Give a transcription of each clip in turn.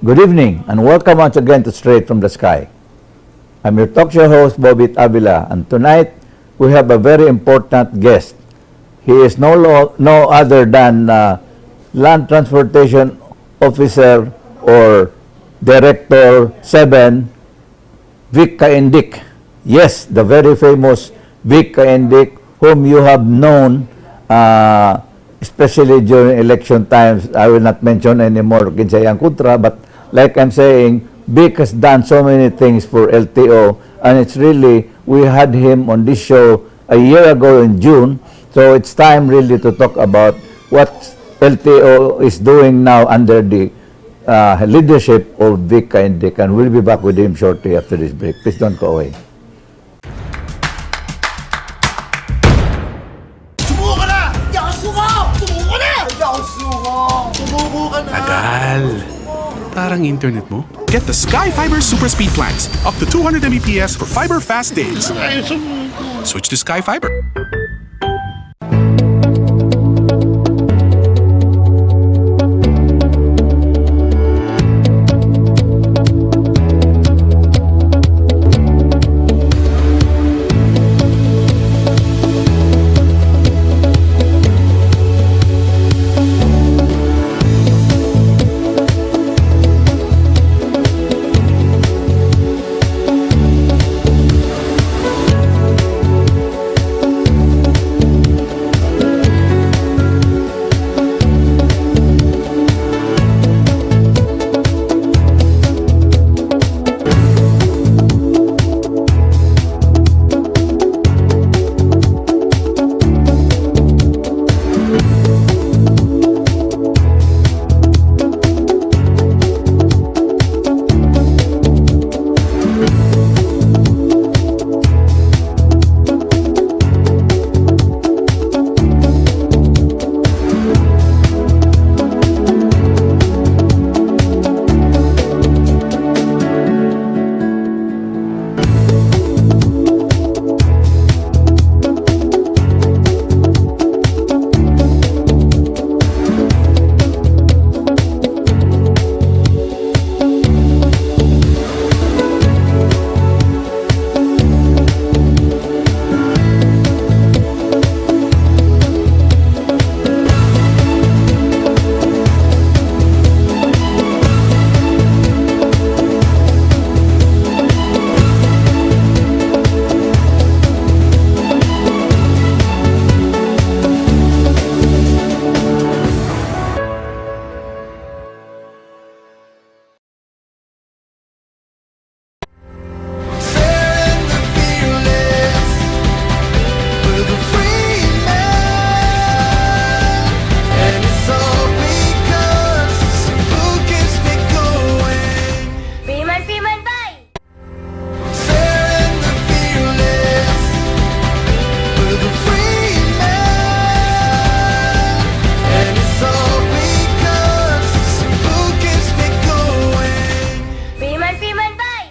Good evening and welcome once again to Straight from the Sky. I'm your talk show host, Bobit Avila, and tonight we have a very important guest. He is no other than Land Transportation Officer or Director 7, Vic Caindec. Yes, the very famous Vic Caindec, whom you have known, especially during election times. I will not mention anymore kinsay ang kontra, but like I'm saying, Vic has done so many things for LTO, and it's really, we had him on this show a year ago in June, so it's time really to talk about what LTO is doing now under the leadership of Vic Caindec, and we'll be back with him shortly after this break. Please don't go away. Sumuko ka na! Hindi ako suko! Sumuko ka na! Hindi ako suko! Sumuko ka na! Tagal. Parang internet mo? Get the Sky Fiber Super Speed plans, up to 200 Mbps for fiber fast days. Switch to Sky Fiber. Staring the fearless with a free man. And it's all because Cebu keeps me going. Freeman, Freeman, bye! Staring the fearless with a free man. And it's all because Cebu keeps me going. Freeman, Freeman, bye!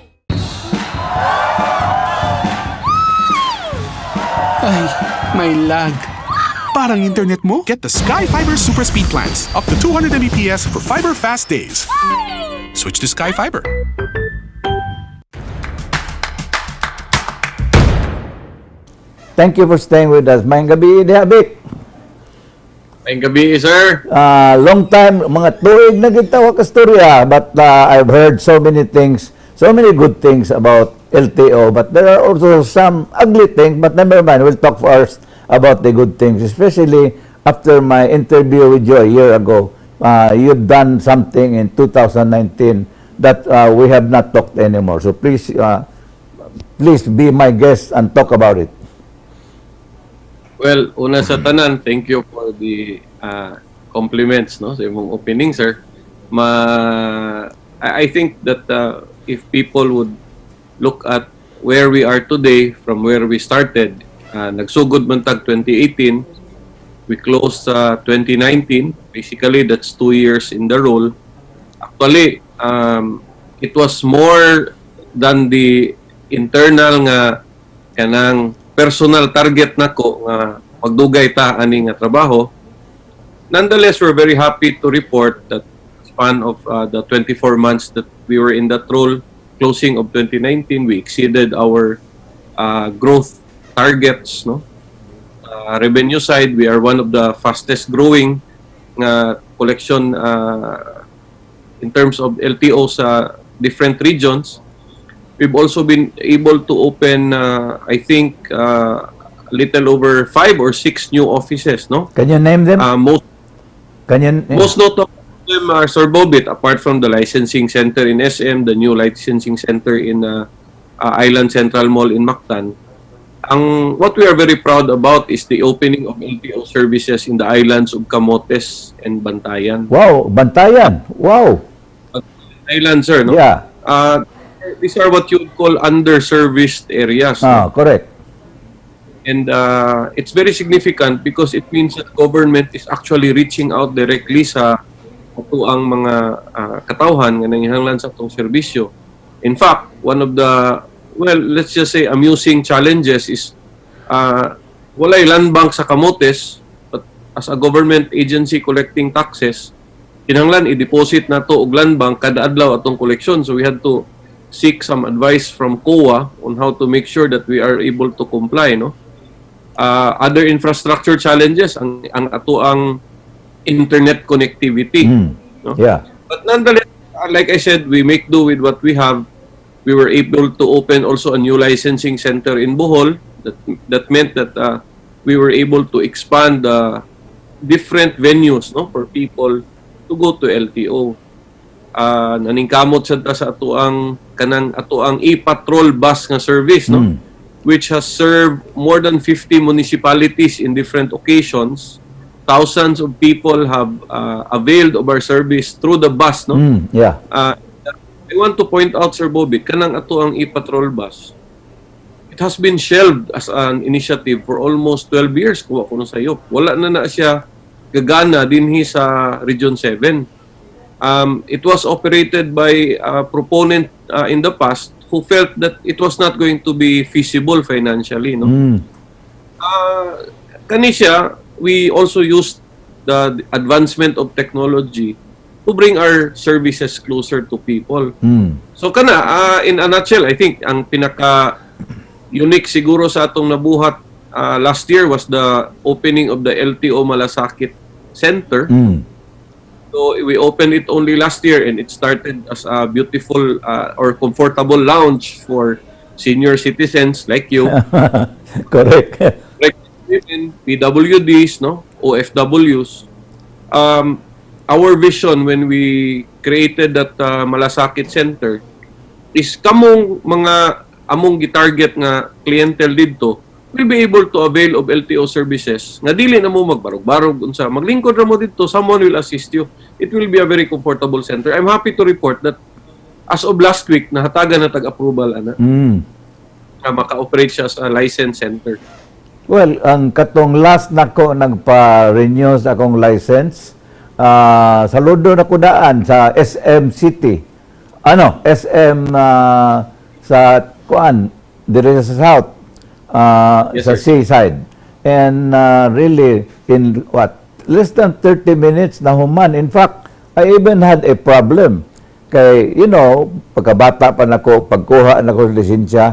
Ay, may lag. Parang internet mo? Get the Sky Fiber Super Speed plans, up to 200 Mbps for fiber fast days. Switch to Sky Fiber. Thank you for staying with us. Maayong gabii diha, Vic. Maayong gabii, sir. Long time, mga tuig na kita wa kastorya, but I've heard so many things, so many good things about LTO, but there are also some ugly things, but never mind, we'll talk first about the good things, especially after my interview with you a year ago. You've done something in 2019 that we have not talked anymore. So please, please be my guest and talk about it. Well, una sa tanan, thank you for the compliments, no, sa imong opening, sir. I think that if people would look at where we are today from where we started, nagsugod man tag 2018, we closed sa 2019. Basically, that's 2 years in the role. Actually, it was more than the internal nga kanang personal target nako nga magdugay ta ani nga trabaho. Nonetheless, we're very happy to report that span of the 24 months that we were in that role, closing of 2019, we exceeded our growth targets, no? Revenue side, we are one of the fastest growing nga collection in terms of LTO sa different regions. We've also been able to open, I think, a little over five or six new offices, no? Can you name them? Most Can you Most notable of them are, Sir Bobit, apart from the licensing center in SM, the new licensing center in Island Central Mall in Mactan. Ang what we are very proud about is the opening of LTO services in the islands of Camotes and Bantayan. Wow, Bantayan. Wow. Island, sir, no? Yeah. These are what you would call underserviced areas, no? Ah, correct. And it's very significant because it means that government is actually reaching out directly sa atoang mga katawhan nga nanginahanglan sa atong serbisyo. In fact, one of the, well, let's just say, amusing challenges is walay land bank sa Camotes, but as a government agency collecting taxes, kinahanglan i-deposit nato og land bank kada adlaw atong koleksyon. So we had to seek some advice from COA on how to make sure that we are able to comply, no? Other infrastructure challenges, ang atoang internet connectivity, no? But nonetheless, like I said, we make do with what we have. We were able to open also a new licensing center in Bohol. That meant that we were able to expand the different venues, no, for people to go to LTO. Naningkamot sad ta sa atoang kanang atoang e-patrol bus nga service, no, which has served more than 50 municipalities in different occasions. Thousands of people have availed of our service through the bus, no? I want to point out, Sir Bobby, kanang atoang e-patrol bus, it has been shelved as an initiative for almost 12 years, kung ako na sayop. Wala na na siya gagana dinhi sa Region 7. It was operated by a proponent in the past who felt that it was not going to be feasible financially, no? Kani siya, we also used the advancement of technology to bring our services closer to people. So kana, in a nutshell, I think ang pinaka unique siguro sa atong nabuhat last year was the opening of the LTO Malasakit Center. So we opened it only last year and it started as a beautiful or comfortable lounge for senior citizens like you, like women, PWDs, no, OFWs. Our vision when we created that Malasakit Center is kamong mga among gitarget nga clientele didto will be able to avail of LTO services nga dili na mo magbarog-barog unsa, maglingkod ra mo didto, someone will assist you. It will be a very comfortable center. I'm happy to report that as of last week, nahatagan na tag approval ana nga maka-operate siya sa license center. Well, ang katong last nako nagpa-renew sa akong license, saludo na ko daan sa SM City. Ano, SM sa kuan, dire sa South, Yes, sa sir. seaside. And really, in what, less than 30 minutes na human. In fact, I even had a problem. Kay, pagkabata pa nako, pagkuha nako sa lisensya,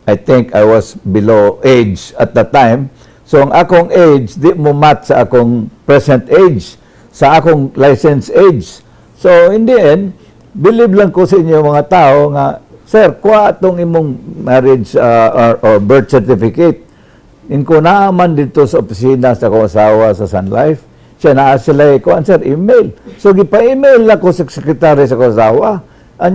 I think I was below age at the time. So, ang akong age, di mo match sa akong present age, sa akong license age. So, in the end, believe lang ko sa inyo mga tao nga, "Sir, kuha atong imong marriage or birth certificate." Ingon ko, "Naa man didto sa opisina sa akong asawa sa Sun Life." Siya naa sila ko, "Sir, email." So, gipa-email ako sa sekretary sa akong asawa. And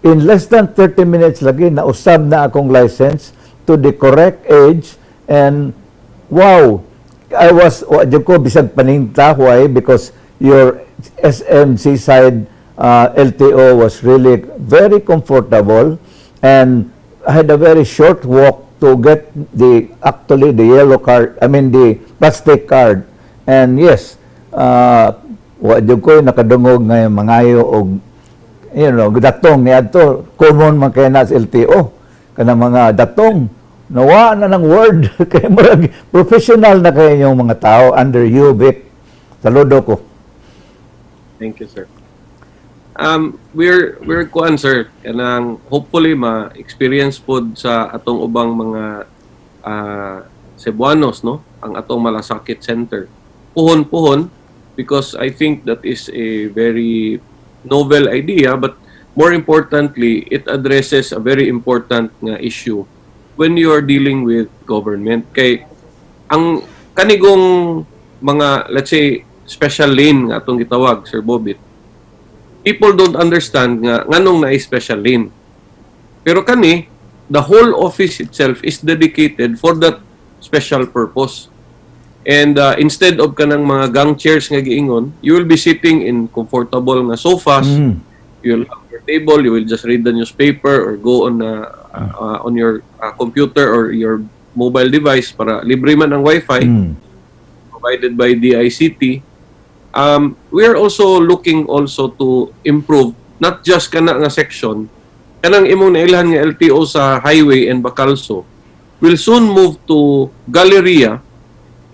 in less than 30 minutes lagi, nausab na akong license to the correct age and wow, I was, wa jud ko bisag paninta. Why? Because your SM Seaside LTO was really very comfortable and I had a very short walk to get the actually the yellow card, I mean, the plastic card. And yes, wa jud ko nakadungog nga mangayo og datong niadto. Common man kay na sa LTO kanang mga datong. Nawa na ng word kay murag professional na kay inyong mga tao under you, Vic. Saludo ko. Thank you, sir. We're kuan, sir, kanang hopefully ma-experience pod sa atong ubang mga Cebuanos, no, ang atong Malasakit Center. Puhon-puhon because I think that is a very novel idea, but more importantly, it addresses a very important nga issue when you are dealing with government. Kay ang kanigong mga, let's say, special lane nga atong gitawag, Sir Bobit, people don't understand nga nganong naay special lane. Pero kani, the whole office itself is dedicated for that special purpose. And instead of kanang mga gang chairs nga giingon, you will be sitting in comfortable nga sofas. You will have your table, you will just read the newspaper or go on your computer or your mobile device para libre man ang wifi provided by DICT. We are also looking also to improve not just kana nga section, kanang imong nailhan nga LTO sa highway and Bacalso will soon move to Galleria,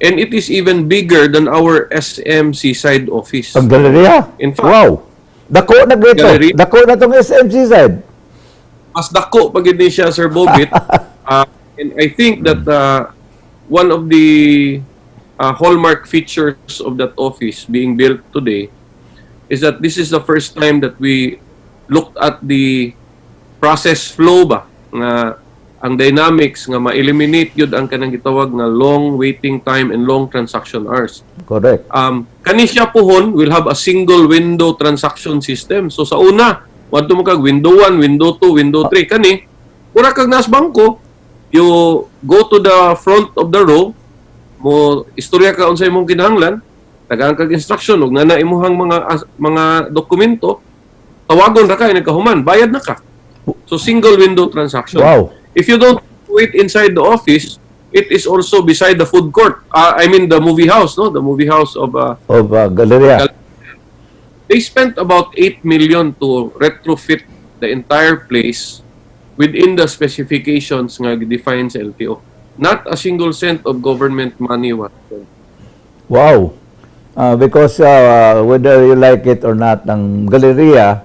and it is even bigger than our SM Seaside office. Ang Galleria? In fact, wow. Dako na gito. Galleria. Dako na tong SM Seaside. Mas dako pa gyud ni siya, Sir Bobit. And I think that one of the hallmark features of that office being built today is that this is the first time that we looked at the process flow ba nga ang dynamics nga ma-eliminate gyud ang kanang gitawag nga long waiting time and long transaction hours. Correct. Kani siya puhon will have a single window transaction system. So sa una, wadto mo kag window 1, window 2, window 3 kani, mura kag nas bangko, you go to the front of the row, mo istorya ka unsay imong kinahanglan, tagaan kag instruction ug nana imuhang mga dokumento, tawagon ra ka nagkahuman, bayad na ka. So single window transaction. If you don't wait inside the office, it is also beside the food court. I mean the movie house, no? The movie house of Of Galleria. They spent about 8 million to retrofit the entire place within the specifications nga defines LTO. Not a single cent of government money was spent. Wow. Because whether you like it or not, ang Galleria,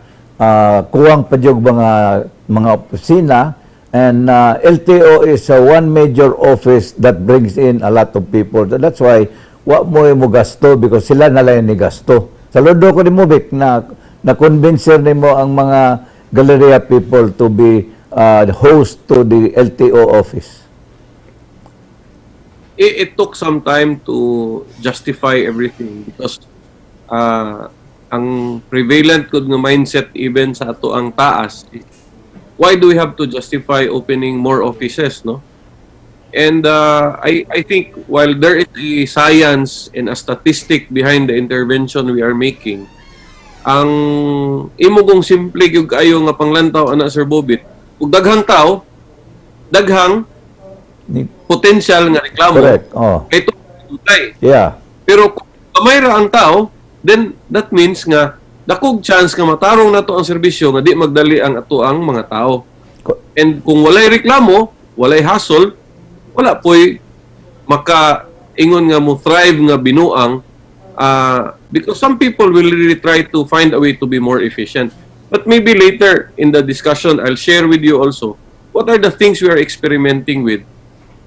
kuwang pa jud mga opisina and LTO is one major office that brings in a lot of people. So that's why wa mo gasto because sila na lang ni gasto. Saludo ko nimo, Vic, na na-convince nimo ang mga Galleria people to be the host to the LTO office. It took some time to justify everything because ang prevalent gud nga mindset even sa ato ang taas is, why do we have to justify opening more offices, no? And I think while there is a science and a statistic behind the intervention we are making, ang imo kong simple gyud kaayo nga panglantaw ana, Sir Bobit, ug daghang tao, daghang potential nga reklamo. Correct. Oh. Kay tutay. Pero kung gamay ra ang tao, then that means nga dakog chance nga matarong nato ang serbisyo nga di magdali ang ato ang mga tao. And kung walay reklamo, walay hassle, wala poy maka ingon nga mo thrive nga binuang because some people will really try to find a way to be more efficient. But maybe later in the discussion, I'll share with you also what are the things we are experimenting with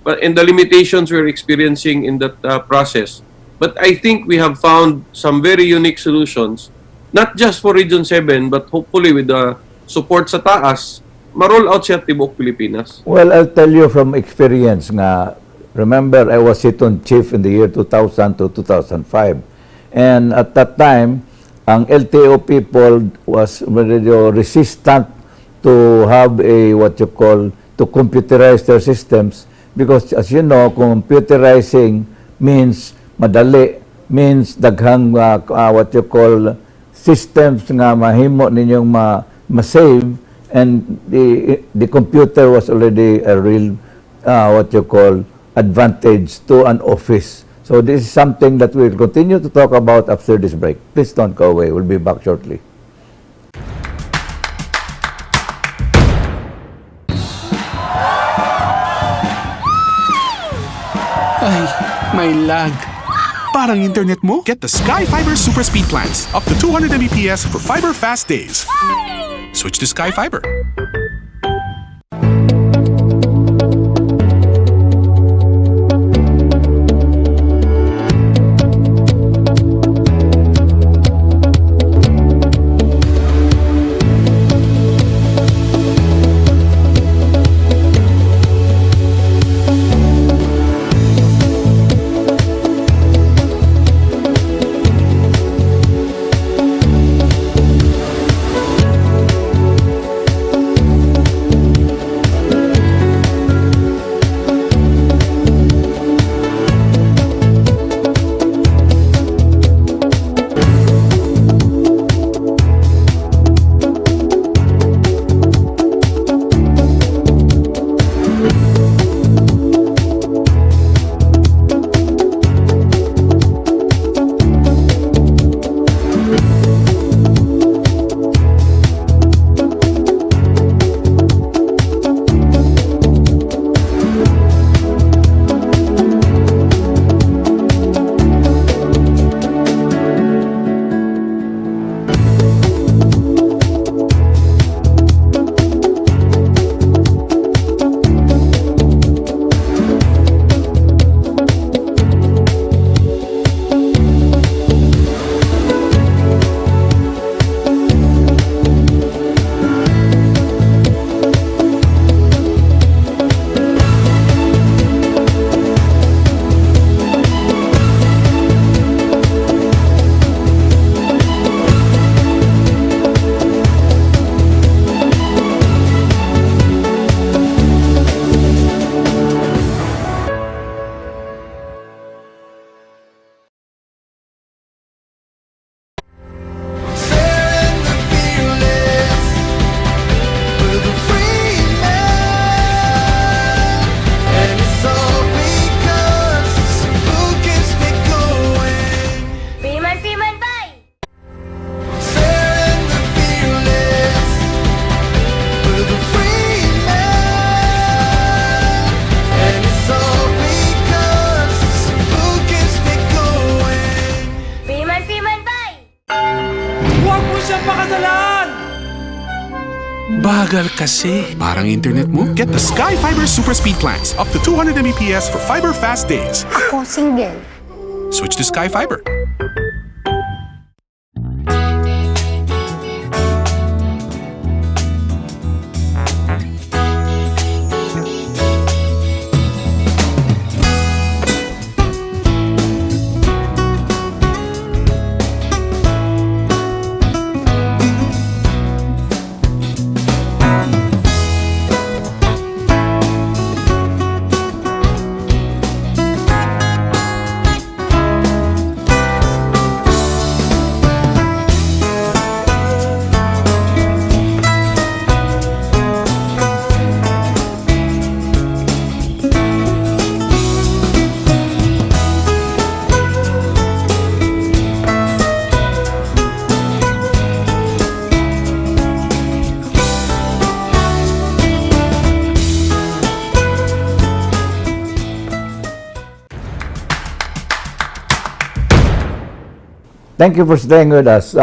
but and the limitations we're experiencing in that process. But I think we have found some very unique solutions, not just for Region 7, but hopefully with the support sa taas, ma-roll out siya tibuok Pilipinas. Well, I'll tell you from experience nga, remember, I was Seaton Chief in the year 2000 to 2005. And at that time, ang LTO people was medyo resistant to have a, what you call, to computerize their systems because, as you know, computerizing means madali, means daghang what you call systems nga mahimo ninyong ma-save, and the computer was already a real what you call advantage to an office. So this is something that we'll continue to talk about after this break. Please don't go away. We'll be back shortly. Ay, may lag. Parang internet mo? Get the Sky Fiber Super Speed plans. Up to 200 Mbps for fiber fast days. Switch to Sky Fiber. Sharing the fearless with a free man, and it's all because Cebu keeps me going. Freeman, Freeman, bye! Sharing the fearless with a free man, and it's all because Cebu keeps me going. Freeman, Freeman, bye! Huwag mo siyang pakasalan! Bagal kasi. Parang internet mo? Get the Sky Fiber Super Speed plans. Up to 200 Mbps for fiber fast days. Ako single. Switch to Sky Fiber. Thank you for staying with us.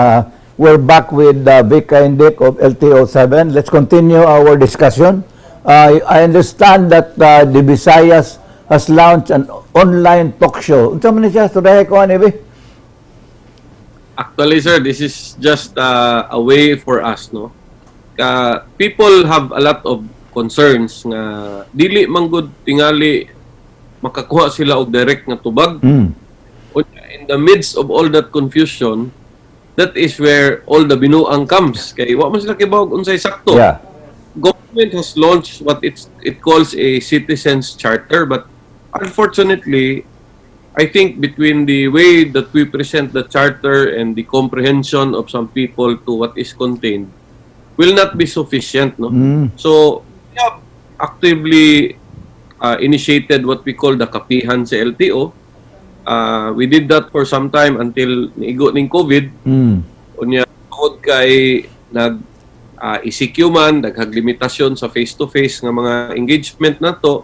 We're back with Vic Caindic of LTO 7. Let's continue our discussion. I understand that the Visayas has launched an online talk show. Unsa man ni siya? Storyahe ko ani, Vic? Actually, sir, this is just a way for us, no? Ka people have a lot of concerns nga dili man gud tingali makakuha sila og direct nga tubag. Unya, in the midst of all that confusion, that is where all the binuang comes. Kay wa man sila kibaw unsay sakto. Government has launched what it calls a citizens charter, but unfortunately, I think between the way that we present the charter and the comprehension of some people to what is contained will not be sufficient, no? So we have actively initiated what we call the Kapihan sa LTO. We did that for some time until niigo ning COVID. Unya, tungod kay nag ECQ man, daghag limitasyon sa face-to-face nga mga engagement nato,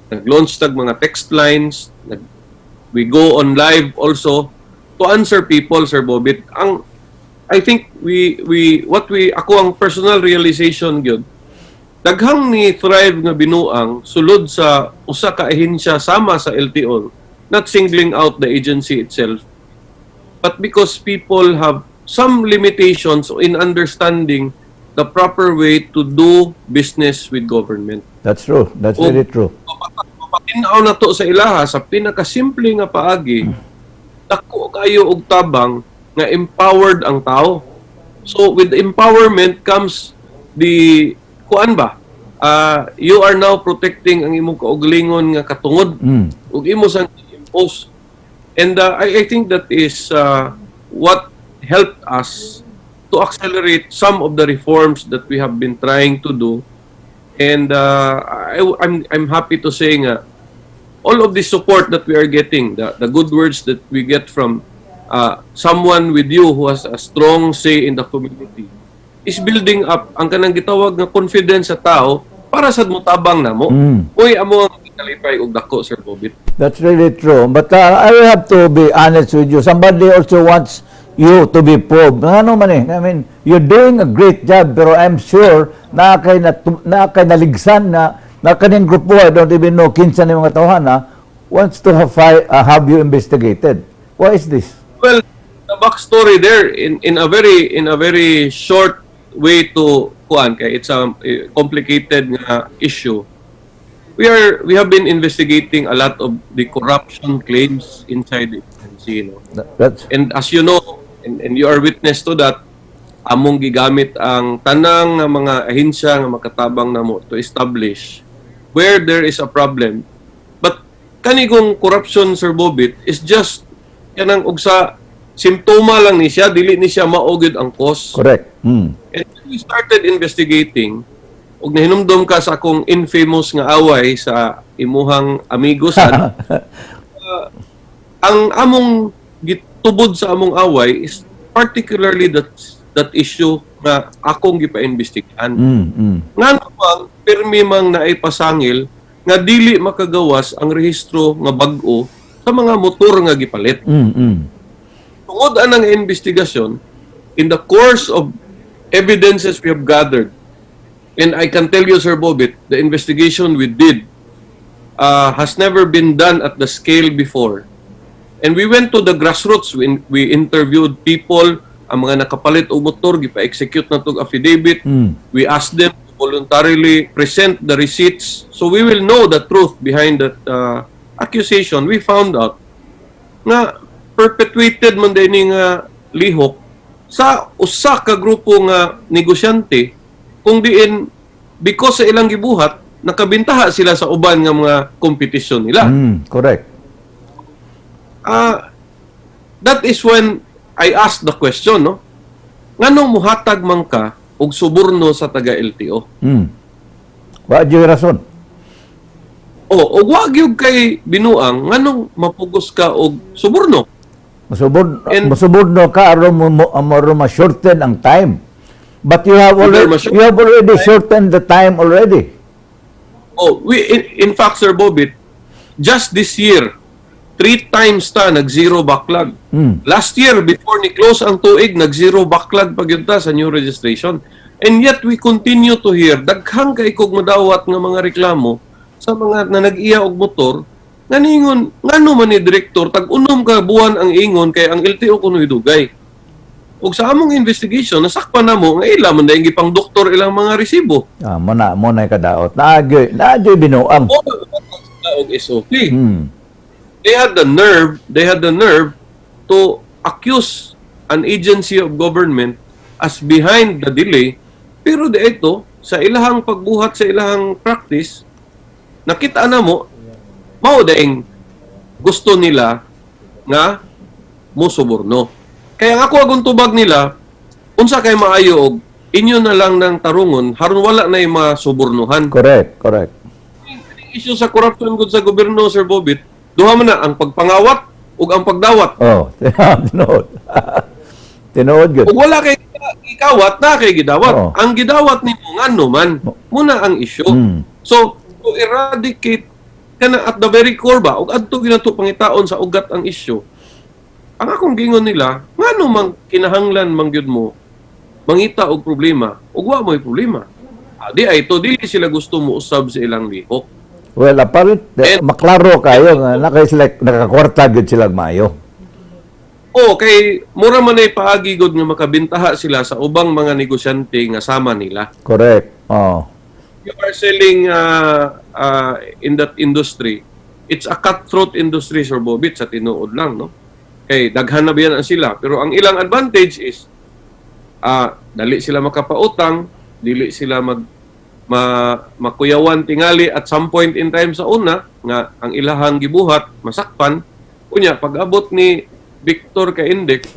nag-launch tag mga text lines, nag We go on live also to answer people, Sir Bobit. Ang I think we what we ako ang personal realization gyud, daghang ni thrive nga binuang sulod sa usa ka ahensya sama sa LTO, not singling out the agency itself, but because people have some limitations in understanding the proper way to do business with government. That's true. That's really true. Mapatinaw na to sa ilaha sa pinakasimple nga paagi, dako kayo og tabang nga empowered ang tao. So with empowerment comes the kuan ba? You are now protecting ang imong kaugalingon nga katungod ug imo sang impose. And I think that is what helped us to accelerate some of the reforms that we have been trying to do. And I'm happy to say nga all of the support that we are getting, the good words that we get from someone with you who has a strong say in the community, is building up ang kanang gitawag nga confidence sa tao para sad motabang namo. Uy, amo ang kalipay og dako, Sir Bobit. That's really true. But I have to be honest with you. Somebody also wants you to be probed. Ano man eh? I mean, you're doing a great job, pero I'm sure na kay naligsan na na kaning grupo, I don't even know kinsa ni mga tawhan na wants to have you investigated. Why is this? Well, the backstory there in a very short way to kuan kay it's a complicated nga issue. We have been investigating a lot of the corruption claims inside the agency, no? That's And as you know, and you are witness to that, among gigamit ang tanang nga mga ahensya nga makatabang namo to establish where there is a problem. But kanigong corruption, Sir Bobit, is just kanang og sa simptoma lang ni siya, dili ni siya mao gyud ang cause. Correct. And when we started investigating, ug nahinumdom ka sa akong infamous nga away sa imuhang amigo sad, ang among gitubod sa among away is particularly that issue nga akong gipa-imbestigahan. Ngano bang pirmi mang naay pasangil nga dili makagawas ang rehistro nga bag-o sa mga motor nga gipalit? Tungod anang investigasyon, in the course of evidences we have gathered, and I can tell you, Sir Bobit, the investigation we did has never been done at the scale before. And we went to the grassroots. We interviewed people, ang mga nakapalit og motor, gipa-execute na tog affidavit. We asked them to voluntarily present the receipts so we will know the truth behind that accusation. We found out nga perpetuated man din nga lihok sa usa ka grupo nga negosyante kung diin because sa ilang gibuhat nakabintaha sila sa uban nga mga kompetisyon nila. Correct. That is when I asked the question, no? Nganong muhatag man ka og suborno sa taga LTO? Wa gyud rason. O, og wa gyud kay binuang, nganong mapugos ka og suborno? Musubod And musuborno ka aron mo aron ma-shorten ang time. But you have Either already ma-shorten you have already shortened the time already. Oh, in fact, Sir Bobit, just this year, three times ta nag-zero backlog. Last year, before ni close ang tuig, nag-zero backlog pa gyud ta sa new registration. And yet we continue to hear daghang kay kog madawat nga mga reklamo sa mga na nag-iya og motor nga ningon ngano man ni direktor tag-unom ka buwan ang ingon kay ang LTO kuno'y dugay. Ug sa among investigation nasakpan namo nga ila man dayong gipang doktor ilang mga resibo. Ah, mo na kadaot. Naagyoy binuang. O og SOP. They had the nerve to accuse an agency of government as behind the delay, pero di ito sa ilahang pagbuhat, sa ilahang practice, nakita na mo mao daing gusto nila nga mo suborno. Kaya ang ako agong tubag nila, unsa kay maayo og inyo na lang ng tarungon haron wala na masubornohan. Correct, correct. Ang issue sa corruption gud sa gobyerno, Sir Bobit, duha man na ang pagpangawat ug ang pagdawat. Oh, tinuod. Tinuod gyud. Ug wala kay ikawat na kay gidawat. Oo. Ang gidawat nimo ngano man, muna ang issue. So to eradicate Kana at the very core ba, ug adto ginato pangitaon sa ugat ang issue. Ang akong gingon nila, ngano mang kinahanglan man gyud mo mangita og problema ug wa mo'y problema? Ah, di ay to dili sila gusto mo usab sa ilang lihok. Well, apparent, maklaro kayo nga naka sila nakakwarta gyud sila maayo. O kay mura man ay paagi gud nga makabintaha sila sa ubang mga negosyante nga sama nila. Correct. Oh. You are selling in that industry, it's a cutthroat industry, Sir Bobit, sa tinuod lang, no? Kay daghan na biyan ang sila. Pero ang ilang advantage is, dali sila makapautang, dili sila makuyawan tingali at some point in time sa una nga ang ilahang gibuhat masakpan. Unya pag-abot ni Victor Caindec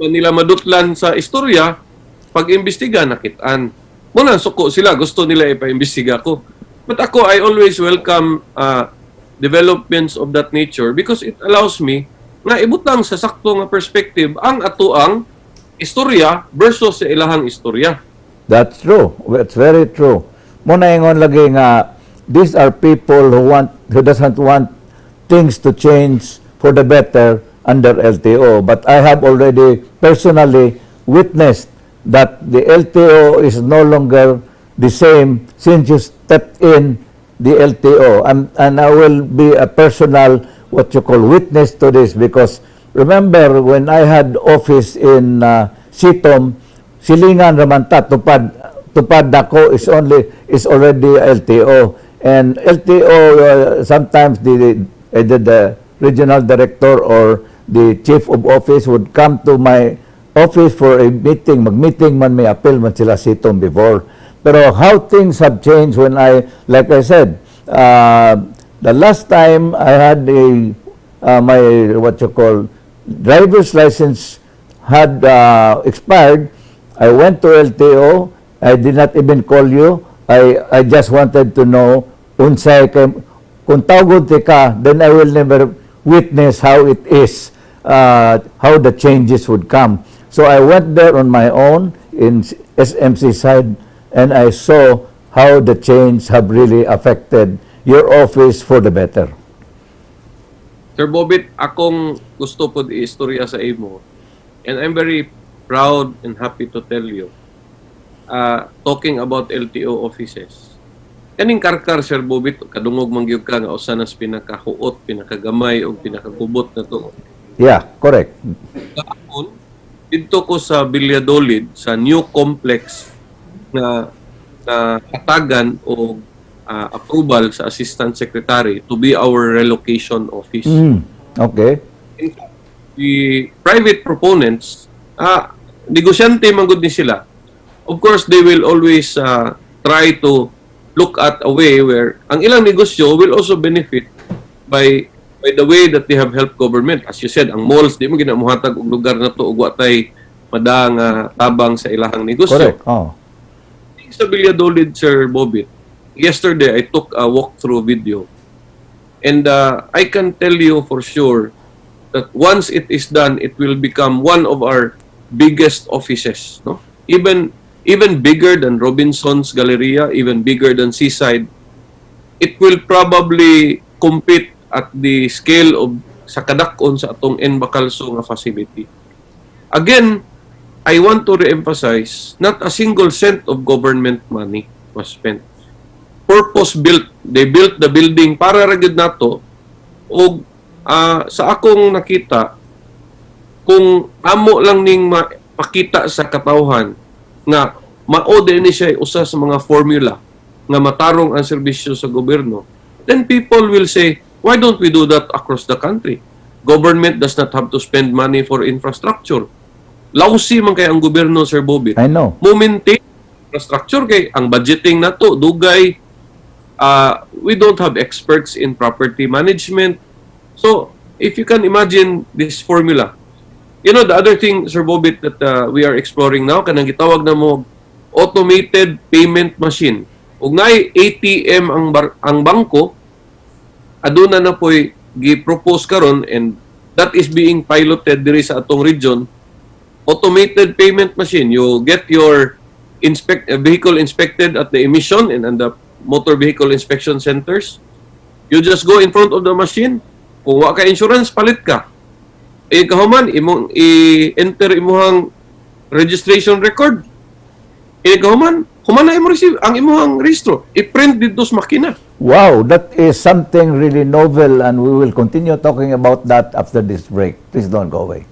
nila madutlan sa istorya, pag-imbestiga nakitaan mo na suko sila, gusto nila ipa-imbestiga ko. But ako, I always welcome developments of that nature because it allows me nga ibutang sa sakto nga perspective ang atoang istorya versus sa ilahang istorya. That's true. That's very true. Mao na ingon lagi nga these are people who doesn't want things to change for the better under LTO. But I have already personally witnessed that the LTO is no longer the same since you stepped in the LTO. And I will be a personal, what you call, witness to this because remember when I had office in CITOM, silingan raman ta, tupad tupad dako is already LTO. And LTO, sometimes the either the regional director or the chief of office would come to my office for a meeting. Mag-meeting man, may appeal man sila CITOM before. Pero how things have changed when I, like I said, the last time I had a my, what you call, driver's license had expired, I went to LTO. I did not even call you. I just wanted to know unsay kay kung tawgon ti ka, then I will never witness how it is, how the changes would come. So I went there on my own in SMC side and I saw how the change have really affected your office for the better. Sir Bobit, akong gusto po i-istorya sa imo. And I'm very proud and happy to tell you, talking about LTO offices. Kaning Carcar, Sir Bobit, kadungog man gyud ka nga usa nas pinakahuot, pinakagamay o pinakakubot na to. Yeah, correct. Gahapon, didto ko sa Villadolid sa new complex na na hatagan o approval sa Assistant Secretary to be our relocation office. In fact, the private proponents, negosyante man gud ni sila. Of course, they will always try to look at a way where ang ilang negosyo will also benefit by the way that they have helped government. As you said, ang malls, di mo ginamuhatag og lugar na to ug wa tay mada nga tabang sa ilahang negosyo. Correct. Oh. Sa Villadolid, Sir Bobit, yesterday I took a walkthrough video. And I can tell you for sure that once it is done, it will become one of our biggest offices. No? Even bigger than Robinson's Galleria, even bigger than Seaside. It will probably compete at the scale of sa kadak-on sa atong N. Bacalso nga facility. Again, I want to re-emphasize, not a single cent of government money was spent. Purpose built. They built the building para ra gyud nato og sa akong nakita, kung amo lang ning mapakita sa katawhan nga mao din ni siya usa sa mga formula nga matarong ang serbisyo sa gobyerno, then people will say, "Why don't we do that across the country?" Government does not have to spend money for infrastructure. Lousy man kay ang gobyerno, Sir Bobit, I know. Mo maintain infrastructure kay ang budgeting nato dugay. We don't have experts in property management. So if you can imagine this formula, the other thing, Sir Bobit, that we are exploring now, kanang gitawag na mo automated payment machine ug naay ATM ang bangko, aduna na po'y gi-propose karon and that is being piloted diri sa atong region, automated payment machine. You get your inspect vehicle inspected at the emission and the motor vehicle inspection centers. You just go in front of the machine. Kung wa ka insurance, palit ka. Eh, kahuman, imong i-enter imuhang registration record. Eh, kahuman, human na imo receive ang imuhang rehistro. I-print dito sa makina. Wow, that is something really novel, and we will continue talking about that after this break. Please don't go away.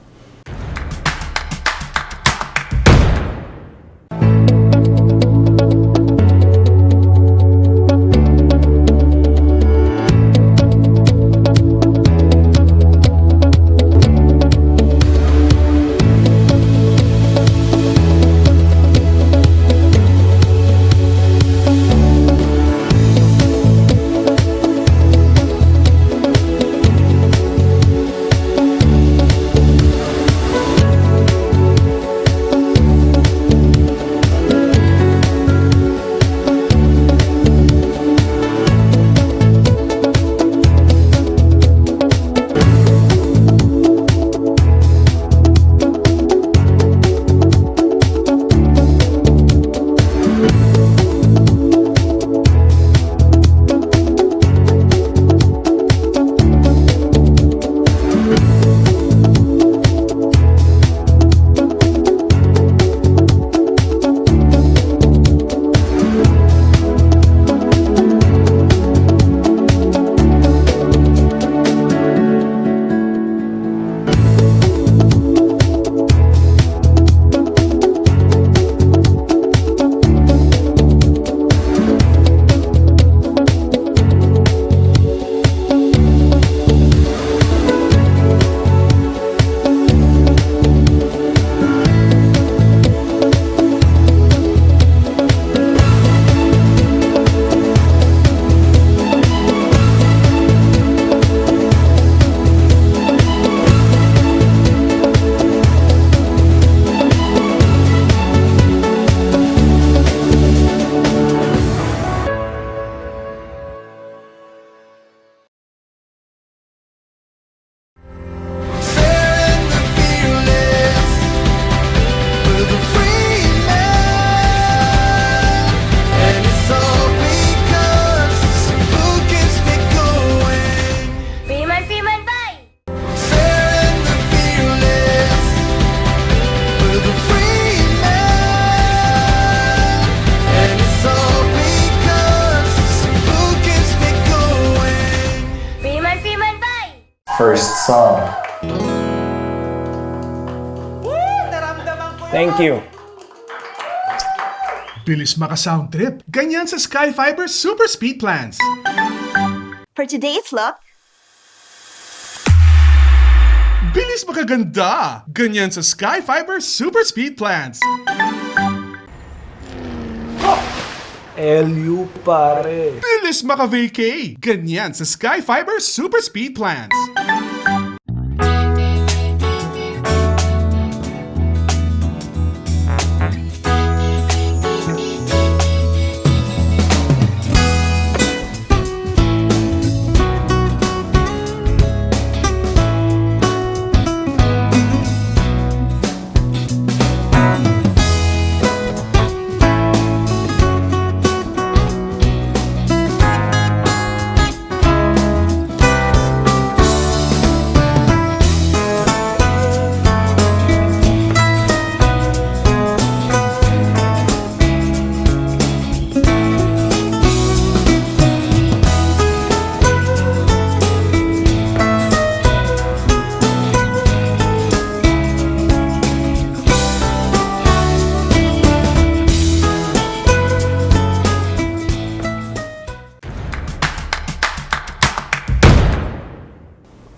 Sharing the fearless with a free man, and it's all because Cebu keeps me going. Freeman, Freeman, bye! Sharing the fearless with a free man, and it's all because Cebu keeps me going. Freeman, Freeman, bye! First song. Thank you. Bilis maka-sound trip. Ganyan sa Sky Fiber Super Speed Plans. For today's look, Bilis makaganda. Ganyan sa Sky Fiber Super Speed Plans. LU, pare. Bilis maka-vacay. Ganyan sa Sky Fiber Super Speed Plans.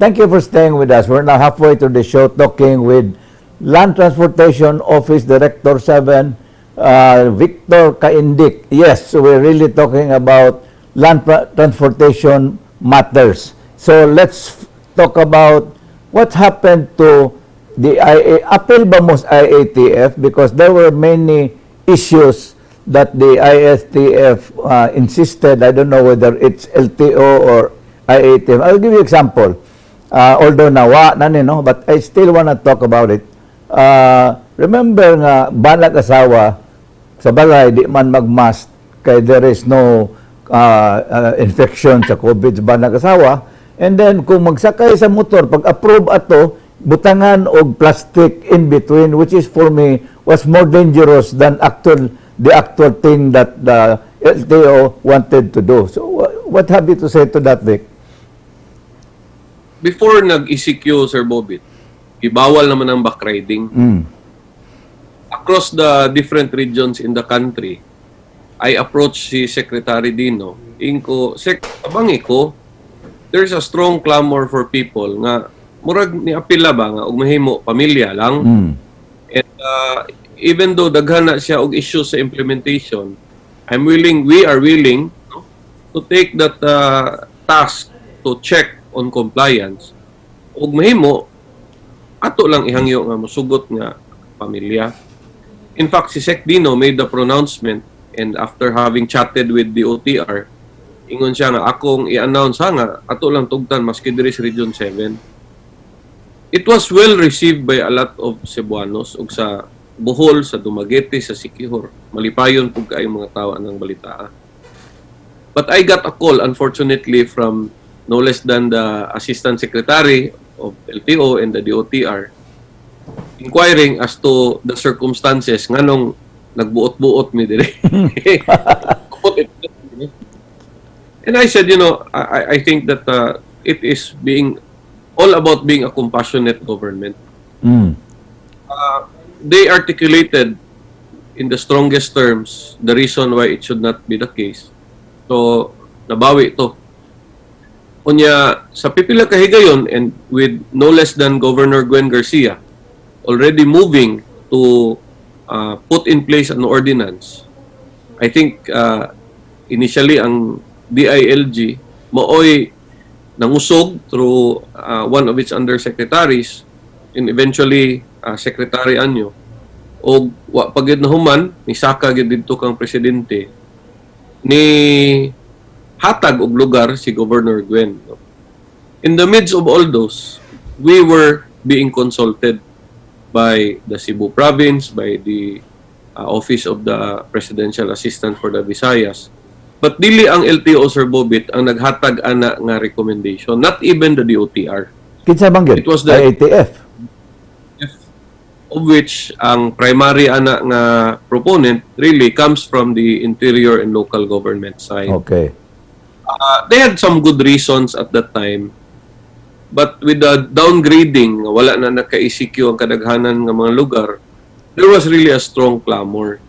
Thank you for staying with us. We're now halfway through the show, talking with Land Transportation Office Director 7, Victor Caindec. Yes, we're really talking about land transportation matters. So let's talk about what happened to the IA. Appeal ba mo sa IATF? Because there were many issues that the ISTF insisted. I don't know whether it's LTO or IATF. I'll give you example. Although nawa na ni, no? But I still wanna talk about it. Remember nga, banag asawa, sa balay, di man mag-mask, kay there is no infection sa COVID ba nag-asawa. And then kung magsakay sa motor, pag approve ato, butangan og plastic in between, which is for me was more dangerous than actual the actual thing that the LTO wanted to do. So what have you to say to that, Vic? Before nag-ECQ, Sir Bobit, ibawal naman ang backriding. Across the different regions in the country, I approached si Secretary Dino. Ingon ko, "Sec, tabangi ko, there's a strong clamor for people nga murag ni apila ba nga og mahimo pamilya lang." And even though daghan na siya og issues sa implementation, I'm willing, we are willing, no, to take that task to check on compliance. Og mahimo, ato lang ihangyo nga musugot nga pamilya. In fact, si Sec Dino made the pronouncement and after having chatted with the OTR, ingon siya nga akong i-announce ha nga ato lang tugtan maski diri sa Region 7. It was well received by a lot of Cebuanos ug sa Bohol, sa Dumaguete, sa Siquijor. Malipayon pud kaayo mga tao ng balita. But I got a call, unfortunately, from no less than the Assistant Secretary of LTO and the DOTR inquiring as to the circumstances nganong nagbuot-buot mi diri. Put it. And I said, I think that it is being all about being a compassionate government. They articulated in the strongest terms the reason why it should not be the case. So, nabawi to. Unya, sa pipila ka higayon and with no less than Governor Gwen Garcia already moving to put in place an ordinance. I think initially ang DILG maoy nangusog through one of its undersecretaries and eventually Secretary Año, og wa pa gyud nahuman, nisaka gyud didto kang presidente, ni hatag og lugar si Governor Gwen, no? In the midst of all those, we were being consulted by the Cebu province, by the Office of the Presidential Assistant for the Visayas. But dili ang LTO, Sir Bobit, ang naghatag ana nga recommendation, not even the DOTR. Kinsa man gyud? It was the IATF. Of which ang primary ana nga proponent really comes from the interior and local government side. They had some good reasons at that time. But with the downgrading, nga wala na naka-ECQ ang kadaghanan nga mga lugar, there was really a strong clamor.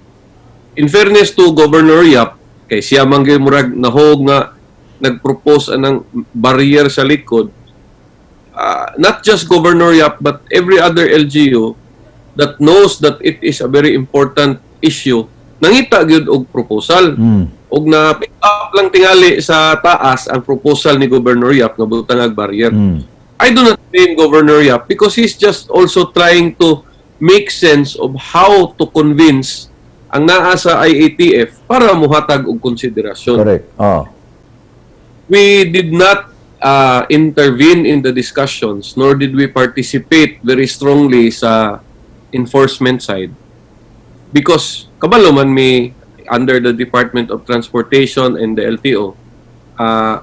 In fairness to Governor Yap, kay siya man gyud murag nahog nga nag-propose anang barrier sa likod, not just Governor Yap but every other LGU that knows that it is a very important issue, nangita gyud og proposal. Og na pick up lang tingali sa taas ang proposal ni Governor Yap nga butangag barrier. I do not blame Governor Yap because he's just also trying to make sense of how to convince ang naa sa IATF para muhatag og konsiderasyon. Correct. Oh. We did not intervene in the discussions, nor did we participate very strongly sa enforcement side because kabalo man mi under the Department of Transportation and the LTO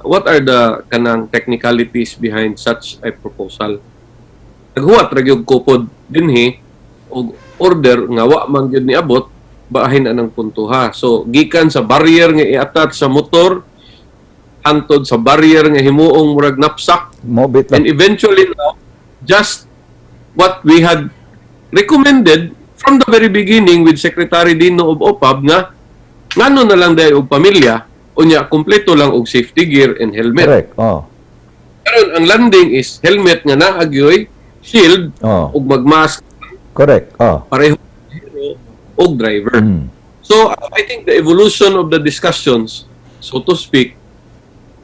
what are the kanang technicalities behind such a proposal. Naghuwat ra gyud ko pod dinhi og order nga wa man gyud niabot bahin anang puntuha. So gikan sa barrier nga i-attach sa motor hangtod sa barrier nga himuong murag knapsack Mobit and lang. Eventually now, just what we had recommended from the very beginning with Secretary Dino of OPAB nga ngano na lang dahil og pamilya, unya kumpleto lang og safety gear and helmet. Correct. Oh. Karon ang landing is helmet nga naa gyoy shield ug magmask Correct. Oh. pareho og driver. So I think the evolution of the discussions, so to speak,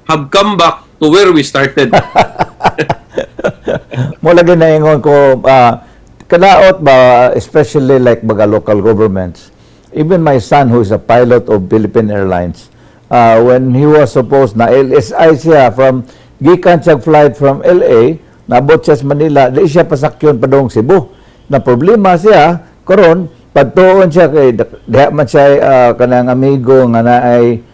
have come back to where we started. Mo lagi na ingon ko, kadaot ba, especially like mga local governments. Even my son, who is a pilot of Philippine Airlines, when he was supposed na LSI siya from gikan siya flight from LA, naabot siya sa Manila, di siya pasakyon padung Cebu. Na problema siya karon, padtuon siya kay diha man siya kanang amigo nga naay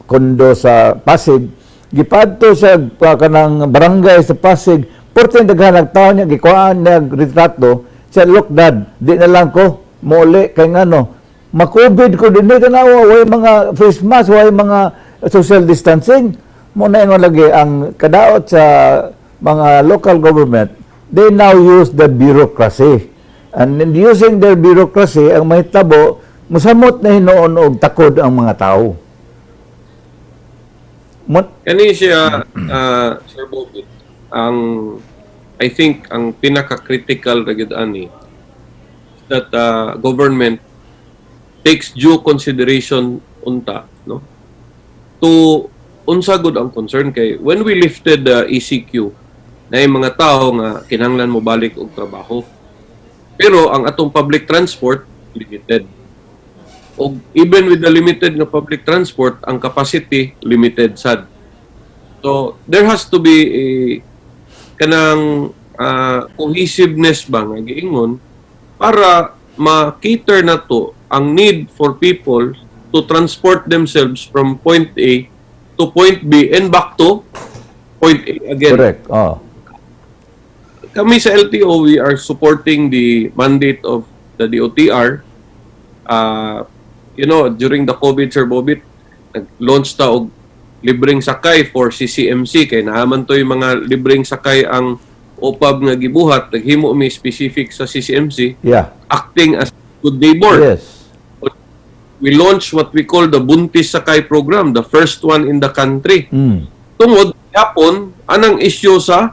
kondo sa Pasig. Gipadto sa kanang barangay sa Pasig, porte daghan ang tao niya, gikuhaan niya retrato siya, "Look, Dad, di na lang ko muuli kay ngano ma-COVID ko dinhi, tanawa, way mga face mask, way mga social distancing." Mo na ingon lagi ang kadaot sa mga local government, they now use the bureaucracy, and in using their bureaucracy, ang mahitabo, musamot na hinuon og takod ang mga tao. Kani siya, Sir Bobby, ang I think ang pinaka-critical ra gyud ani that government takes due consideration unta, no, to unsa gud ang concern, kay when we lifted the ECQ na yung mga tao nga kinahanglan mo balik og trabaho, pero ang atong public transport limited, og even with the limited nga public transport, ang capacity limited sad. So there has to be a kanang cohesiveness ba nga giingon para ma-cater na to ang need for people to transport themselves from point A to point B and back to point A again. Correct, oh. Kami sa LTO, we are supporting the mandate of the DOTR. During the COVID, Sir Bobit, nag-launch ta og libreng sakay for CCMC kay naaman to yung mga libreng sakay ang OPAB nga gibuhat, naghimo mi specific sa CCMC, acting as good neighbor. We launched what we call the Buntis Sakay program, the first one in the country. Tungod yapon anang issue sa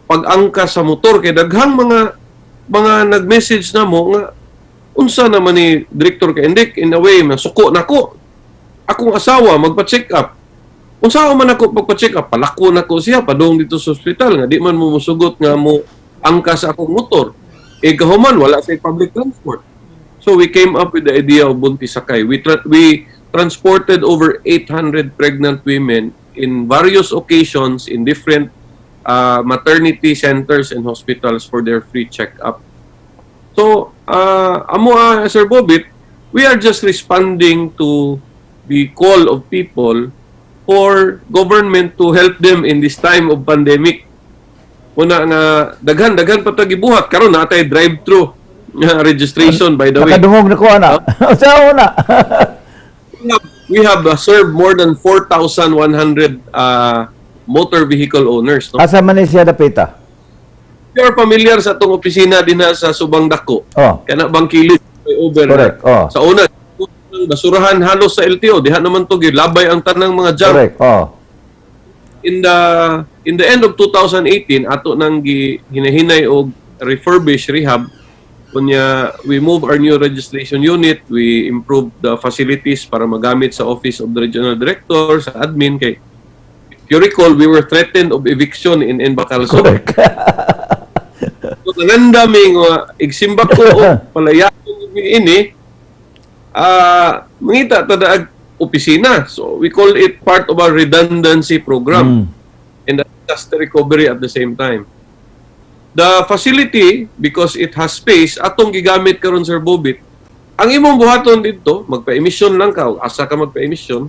pag-angkas sa motor kay daghang mga nag-message na mo nga, "Unsa naman ni Director Caindec, in a way masuko nako akong asawa magpa-check up. Unsa man ako pagpa-check up, palako nako siya padung dito sa ospital nga di man mo musugot nga mo angkas sa akong motor, eh kahuman wala sa public transport?" So we came up with the idea of Buntis Sakay. We transported over 800 pregnant women in various occasions in different maternity centers and hospitals for their free checkup. So, amo, Sir Bobit, we are just responding to the call of people for government to help them in this time of pandemic. Una nga daghan daghan pa ta gibuhat. Karon naa tay drive-through nga registration, by the way. Nakadungog na ko ana. Sa una. We have served more than 4,100 motor vehicle owners, no? Asa man ni siya dapita? If you are familiar sa atong opisina dinha sa Subang Dako, kana bang kilid may over na. Correct, oh. Sa una, basurahan halos sa LTO, diha naman to gilabay ang tanang mga junk. Correct. Oh. In the end of 2018, ato nang gi hinahinay og refurbish, rehab. Kunya we move our new registration unit, we improve the facilities para magamit sa office of the regional director, sa admin, kay if you recall, we were threatened of eviction in Bacalso. So nangandami nga igsimbak ko og palayaon ini, mangita ta daag opisina. So we call it part of our redundancy program and disaster recovery at the same time. The facility, because it has space, atong gigamit karon, Sir Bobit. Ang imong buhaton dito, magpa-emission lang ka, o asa ka magpa-emission,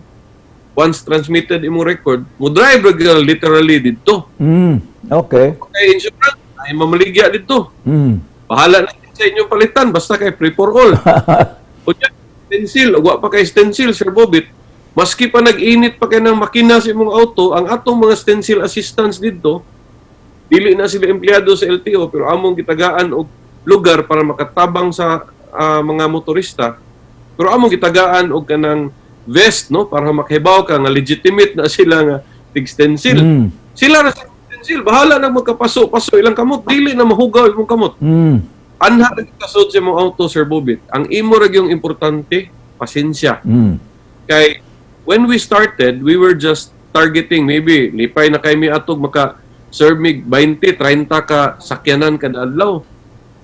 once transmitted imong record, mo drive ra ka literally dito. Kay insurance, ay mamaligya dito. Bahala na sa inyong palitan, basta kay free for all. O yan, stencil, o wa pa kay stencil, Sir Bobit. Maski pa nag-init pa kay ng makina sa imong auto, ang atong mga stencil assistants dito, dili na sila empleyado sa LTO, pero among gitagaan og lugar para makatabang sa mga motorista. Pero among gitagaan og kanang vest, no, para makahibaw ka nga legitimate na sila nga tig-stencil. Sila ra sa stencil, bahala na magkapaso-paso ilang kamot, dili na mahugaw imong kamot. Anha ra kasod sa imong auto, Sir Bobit. Ang imo ra yung importante, pasensya. Kay when we started, we were just targeting maybe lipay na kay mi atog maka serve mig 20, 30 ka sakyanan kada adlaw.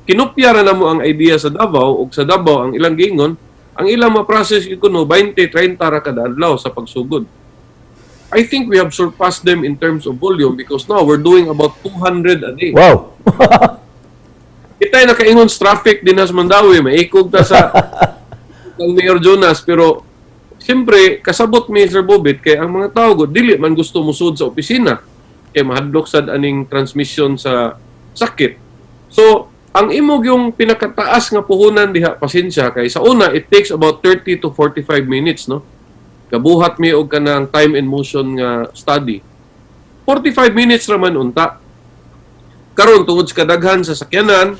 Kinopya ra namo ang idea sa Davao, ug sa Davao ang ilang giingon, ang ilang ma-process gyud kuno 20, 30 ra kada adlaw sa pagsugod. I think we have surpassed them in terms of volume because now we're doing about 200 a day. Kita nakaingon sa traffic din sa Mandaue, maikog ta sa kang Mayor Jonas, pero Siyempre, kasabot mi, Sir Bobit, kay ang mga tao gud dili man gusto musud sa opisina kay mahadlok sad aning transmission sa sakit. So, ang imong yung pinakataas nga puhunan diha, pasensya kay sa una it takes about 30 to 45 minutes, no? Kabuhat mi og kanang time and motion nga study. 45 minutes raman unta. Karon, tungod sa kadaghan sa sakyanan,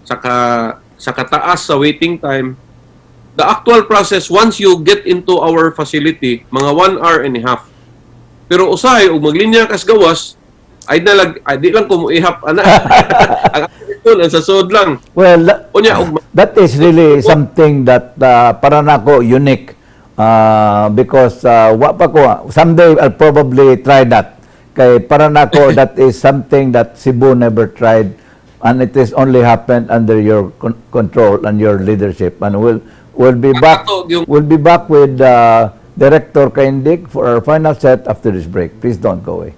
sa kataas sa waiting time, the actual process once you get into our facility, mga 1 hour and a half. Pero usahay og maglinya kas gawas, ay nalag ay, di lang ko moihap ana. Ang ang sa sud lang. Well, Unya og that is really something that para nako unique because wa pa ko, someday I'll probably try that kay para nako that is something that Cebu never tried and it is only happened under your control and your leadership, and we'll be back we'll be back with Director Caindig for our final set after this break. Please don't go away.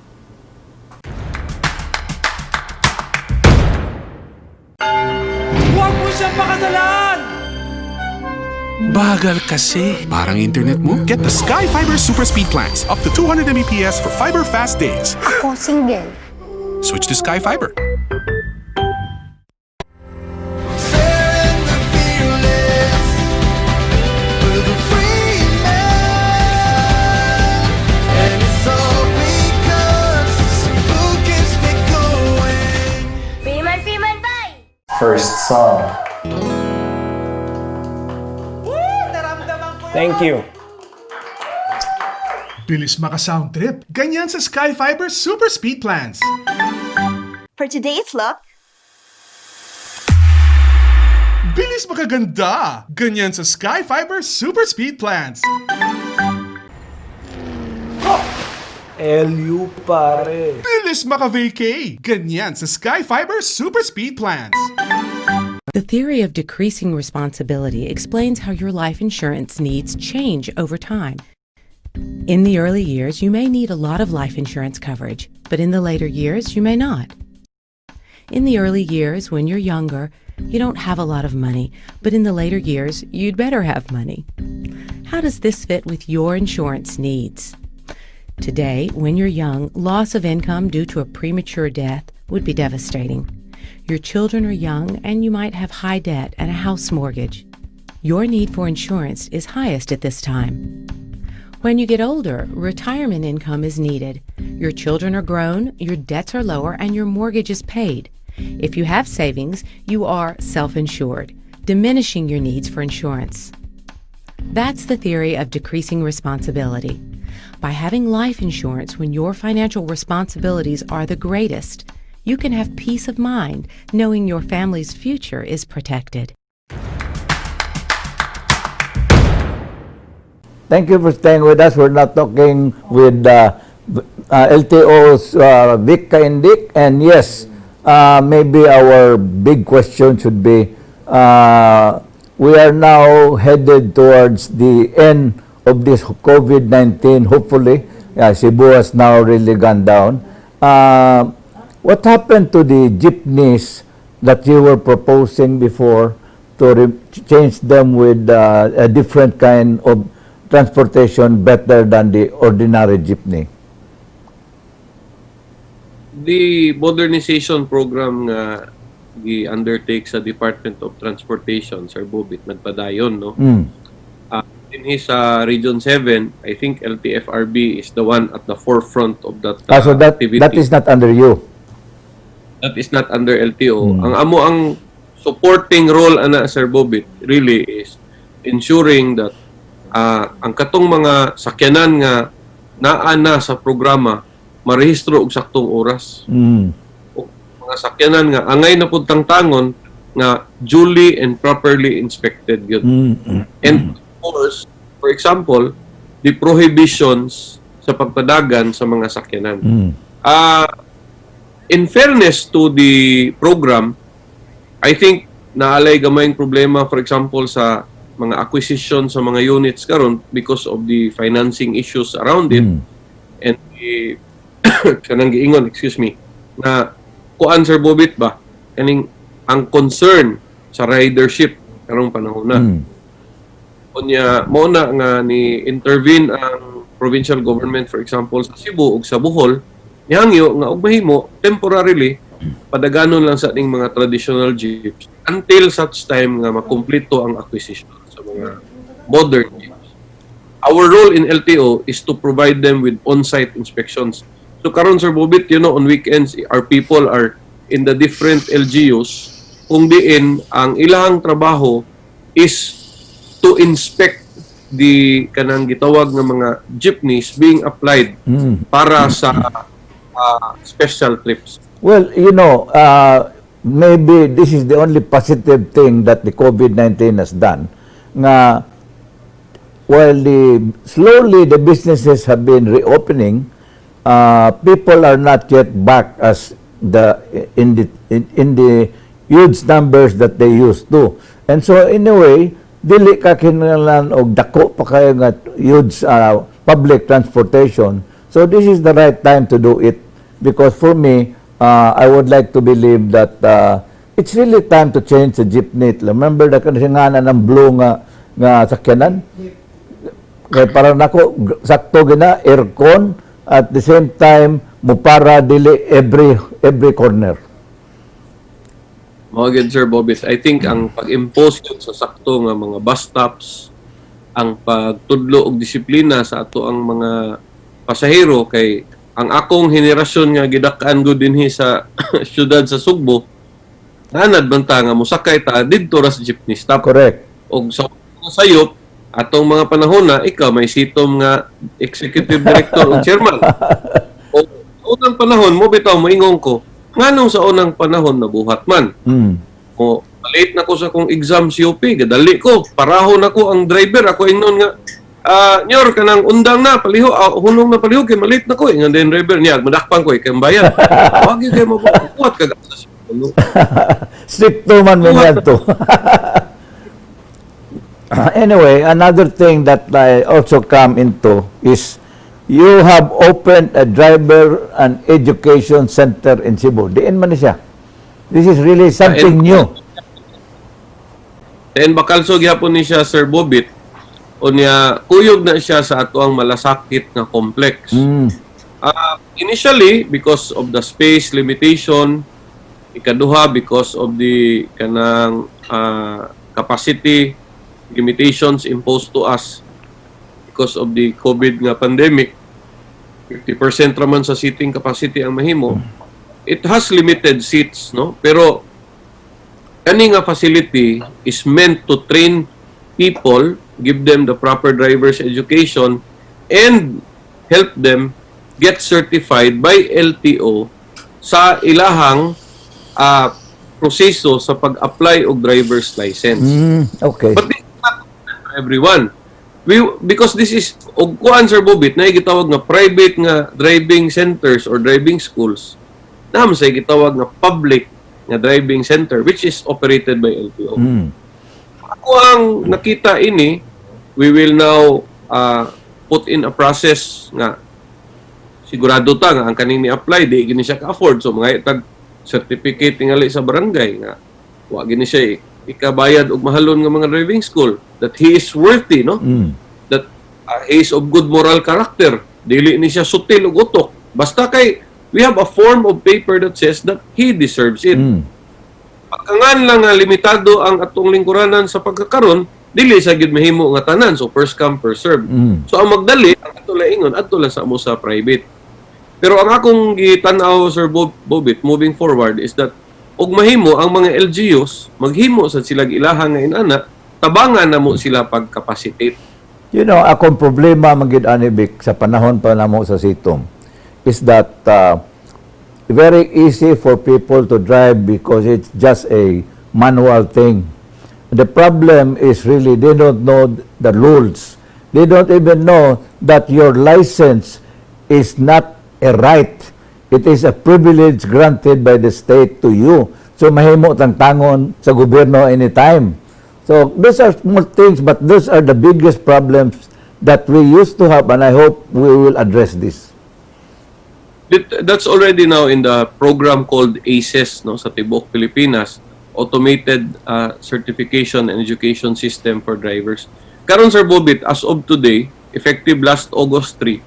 Huwag mo siyang pakasalan! Bagal kasi. Parang internet mo? Get the Sky Fiber Super Speed plans. Up to 200 Mbps for fiber fast days. Ako single. Switch to Sky Fiber. Sharing the fearless with a free man. And it's all because Cebu keeps me going. Freeman, Freeman, bye! First song. Thank you. Bilis maka-sound trip. Ganyan sa Sky Fiber Super Speed plans. For today's look, Bilis makaganda. Ganyan sa Sky Fiber Super Speed plans. LU, pare. Bilis maka-vacay. Ganyan sa Sky Fiber Super Speed plans. The theory of decreasing responsibility explains how your life insurance needs change over time. In the early years, you may need a lot of life insurance coverage, but in the later years, you may not. In the early years, when you're younger, you don't have a lot of money, but in the later years, you'd better have money. How does this fit with your insurance needs? Today, when you're young, loss of income due to a premature death would be devastating. Your children are young and you might have high debt and a house mortgage. Your need for insurance is highest at this time. When you get older, retirement income is needed. Your children are grown, your debts are lower, and your mortgage is paid. If you have savings, you are self insured, diminishing your needs for insurance. That's the theory of decreasing responsibility. By having life insurance when your financial responsibilities are the greatest, you can have peace of mind knowing your family's future is protected. Thank you for staying with us. We're now talking with LTO's Vic Caindig. And yes, maybe our big question should be, we are now headed towards the end of this COVID-19, hopefully. Cebu has now really gone down. What happened to the jeepneys that you were proposing before to change them with a different kind of transportation better than the ordinary jeepney? The modernization program nga gi-undertake sa Department of Transportation, Sir Bobit, nagpadayon, no? Dinhi sa Region 7, I think LTFRB is the one at the forefront of that Ah, so that activity. That is not under you. That is not under LTO. Ang amo ang supporting role ana, Sir Bobit, really is ensuring that ang katong mga sakyanan nga naa na sa programa marehistro og saktong oras. O mga sakyanan nga angay na pud tangtangon nga duly and properly inspected gyud. And of course, for example, the prohibitions sa pagpadagan sa mga sakyanan. In fairness to the program, I think naa lay gamayng problema, for example, sa mga acquisition sa mga units karon because of the financing issues around it and the kanang giingon, excuse me, na kuan, Sir Bobit ba, kaning ang concern sa ridership karong panahon na. Unya mao na nga ni intervene ang provincial government, for example sa Cebu ug sa Bohol, nihangyo nga og mahimo temporarily padaganon lang sa ating mga traditional jeeps until such time nga makumpleto ang acquisition sa mga modern jeeps. Our role in LTO is to provide them with on-site inspections. So karon, Sir Bobit, on weekends our people are in the different LGUs kung diin ang ilang trabaho is to inspect the kanang gitawag nga mga jeepneys being applied para sa special trips. Well, maybe this is the only positive thing that the COVID-19 has done. Nga, while the slowly the businesses have been reopening, people are not yet back as the in the in the huge numbers that they used to. And so in a way, dili ka kinahanglan og dako pa kayo nga huge public transportation. So this is the right time to do it because for me, I would like to believe that it's really time to change the jeepney. Remember the kanang ng blue nga sakyanan? Kaya para nako sakto gina aircon, at the same time mupara dili every corner. Mao gyud, Sir Bobit. I think ang pag-impose yun sa sakto nga mga bus stops, ang pagtudlo og disiplina sa ato ang mga pasahero, kay ang akong henerasyon nga gidak-an gud dinhi sa syudad sa Sugbo, naanad man ta nga mosakay ta didto ra sa jeepney stop. Correct. Og sa sayop atong mga panahon na ikaw may sitom nga executive director o chairman. O sa unang panahon mo bitaw moingon ko nganong sa unang panahon nabuhat man. O late na ko sa akong exam sa UP, gadali ko, paraho na ko ang driver, ako ingnon nga, "Ah, nyor, kanang undang na paliho, hunong na palihog kay malate na ko." Ingon din driver niya, madakpan ko kay bayad. Wag gyud kay mo buhat kag sa. Stricto man mo to. Anyway, another thing that I also come into is you have opened a driver and education center in Cebu. Diin man ni siya? This is really something new. Then Bacalso gyapon ni siya, Sir Bobit. Unya kuyog na siya sa ato ang Malasakit nga complex. Initially because of the space limitation, ikaduha because of the kanang capacity limitations imposed to us because of the COVID nga pandemic. 50% raman sa seating capacity ang mahimo. It has limited seats, no? Pero kani nga facility is meant to train people, give them the proper driver's education, and help them get certified by LTO sa ilahang proseso sa pag-apply og driver's license. But this is not for everyone. Because this is og kuan, Sir Bobit, na gitawag nga private nga driving centers or driving schools. Naa man say gitawag nga public nga driving center which is operated by LTO. Ako ang nakita ini, we will now put in a process nga sigurado ta nga ang kaning ni-apply di gini siya ka-afford, so mga tag certificate tingali sa barangay nga wa gini siya ikabayad og mahalon nga mga driving school, that he is worthy, no, that he is of good moral character, dili ni siya sutil og utok, basta kay we have a form of paper that says that he deserves it. Pagkangan lang nga limitado ang atong lingkuranan sa pagkakaron, dili sa gyud mahimo nga tanan, so first come, first serve. So ang magdali ang ato lang ingon adto lang sa amo sa private. Pero ang akong gitan-aw, Sir Bobit, moving forward is that og mahimo ang mga LGUs maghimo sa sila ilahang nga inana, tabangan na mo sila pag-capacitate. Akong problema man gyud ani, Vic, sa panahon pa namo sa Sitom is that very easy for people to drive because it's just a manual thing. The problem is really they don't know the rules. They don't even know that your license is not a right. It is a privilege granted by the state to you. So mahimo tangtangon sa gobyerno anytime. So those are small things, but those are the biggest problems that we used to have, and I hope we will address this. That's already now in the program called ACES, no, sa tibuok Pilipinas, Automated Certification and Education System for Drivers. Karon, Sir Bobit, as of today, effective last August 3,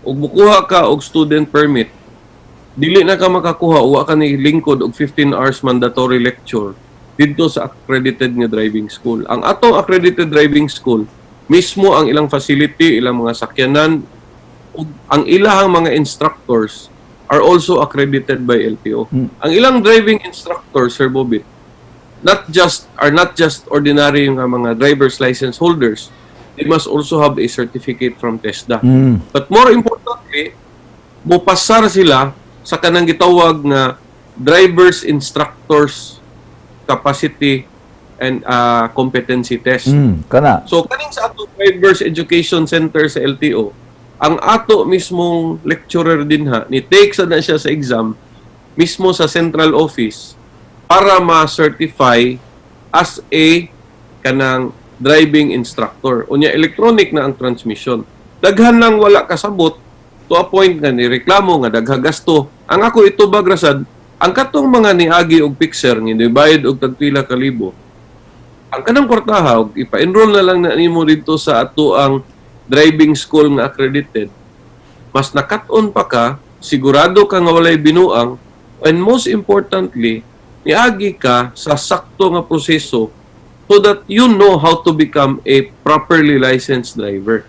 ug mukuha ka og student permit, dili na ka makakuha wa ka ni lingkod og 15 hours mandatory lecture didto sa accredited nga driving school. Ang atong accredited driving school, mismo ang ilang facility, ilang mga sakyanan, ug ang ilahang mga instructors are also accredited by LTO. Ang ilang driving instructors, Sir Bobit, not just are not just ordinary nga mga driver's license holders. They must also have a certificate from TESDA. But more importantly, mopasar sila sa kanang gitawag nga drivers instructors capacity and competency test. Kana. So kaning sa ato Drivers Education Center sa LTO, ang ato mismong lecturer dinha ni take sa na siya sa exam mismo sa central office para ma-certify as a kanang driving instructor. Unya electronic na ang transmission. Daghan lang wala kasabot to a point nga ni reklamo nga daghang gasto. Ang ako itubag ra sad, ang katong mga niagi og fixer nga nibayad og tagpila ka libo, ang kanang kwartaha og ipa-enroll na lang na nimo dito sa ato ang driving school nga accredited, mas nakat-on pa ka, sigurado ka nga walay binuang, and most importantly, niagi ka sa sakto nga proseso so that you know how to become a properly licensed driver.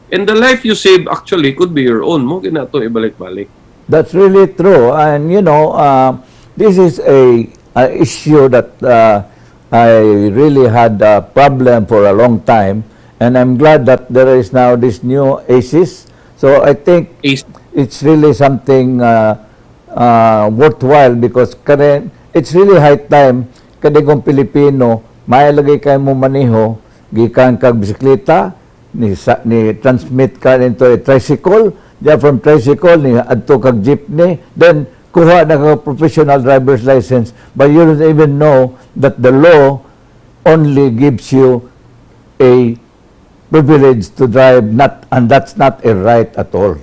And the life you save actually could be your own. Mao gyud na to ibalik-balik. That's really true. And this is a issue that I really had a problem for a long time. And I'm glad that there is now this new ACES. So I think ACE. It's really something worthwhile because kani, it's really high time kani kung Pilipino, maayo lagi kay mo maniho gikan kag bisikleta ni, sa, ni transmit ka into a tricycle, then from tricycle ni adto kag jeepney, then kuha na ka professional driver's license, but you don't even know that the law only gives you a privilege to drive, not and that's not a right at all.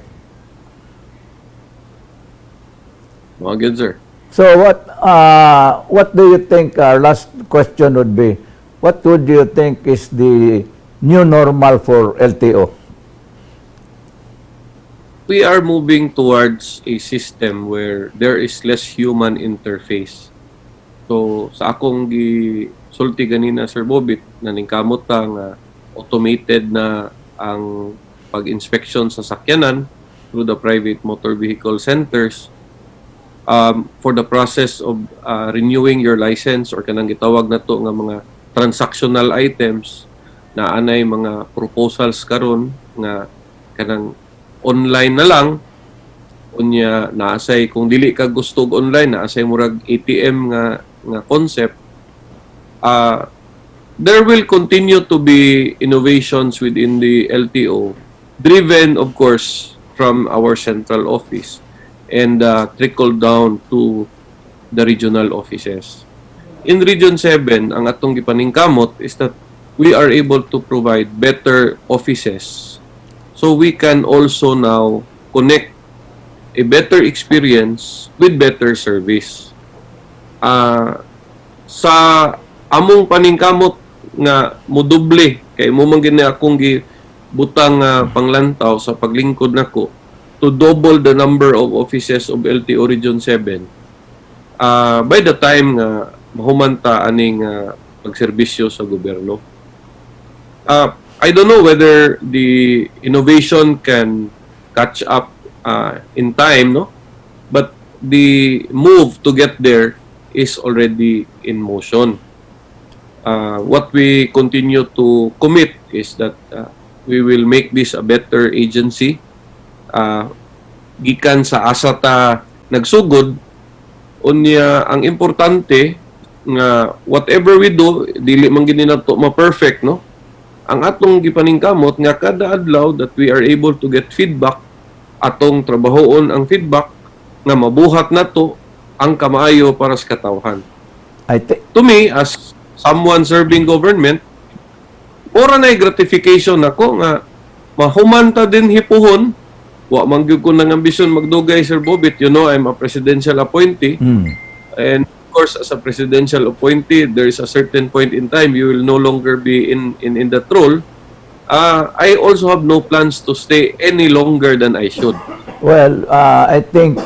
Mga good, sir. So what do you think, our last question would be, what would you think is the new normal for LTO? We are moving towards a system where there is less human interface. So sa akong gi sulti ganina, Sir Bobit, naningkamot ta nga automated na ang pag-inspection sa sakyanan through the private motor vehicle centers for the process of renewing your license or kanang gitawag na to nga mga transactional items na anay mga proposals karon nga kanang online na lang. Unya naasay kung dili ka gusto og online, naasay murag ATM nga concept. There will continue to be innovations within the LTO, driven of course from our central office and trickle down to the regional offices. In Region 7, ang atong gipaningkamot is that we are able to provide better offices so we can also now connect a better experience with better service. Sa among paningkamot nga modoble kay mao man gyud ni akong gibutang panglantaw sa paglingkod nako to double the number of offices of LTO Region 7 by the time nga mahuman ta aning pagserbisyo sa gobyerno. I don't know whether the innovation can catch up in time, no? But the move to get there is already in motion. What we continue to commit is that we will make this a better agency. Gikan sa asa ta nagsugod, unya ang importante nga whatever we do, dili man gyud ni nato ma-perfect, no? Ang atong gipaningkamot nga kada adlaw that we are able to get feedback, atong trabahoon ang feedback nga mabuhat nato ang kamaayo para sa katawhan. I think To me, as someone serving government, mura na gratification nako nga mahuman ta dinhi puhon. Wa man gyud ko nang ambisyon magdugay, Sir Bobit. You know I'm a presidential appointee. And of course, as a presidential appointee, there is a certain point in time you will no longer be in that role. I also have no plans to stay any longer than I should. Well, I think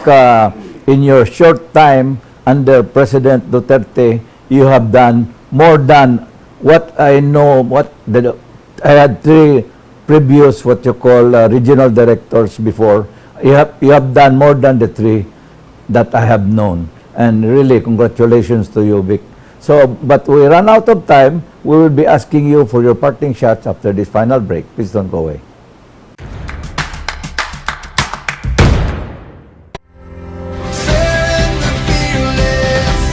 in your short time under President Duterte, you have done more than what I know. I had three previous what you call regional directors before. You have done more than the three that I have known. And really, congratulations to you, Vic. So, but we run out of time. We will be asking you for your parting shots after this final break. Please don't go away. Sharing the fearless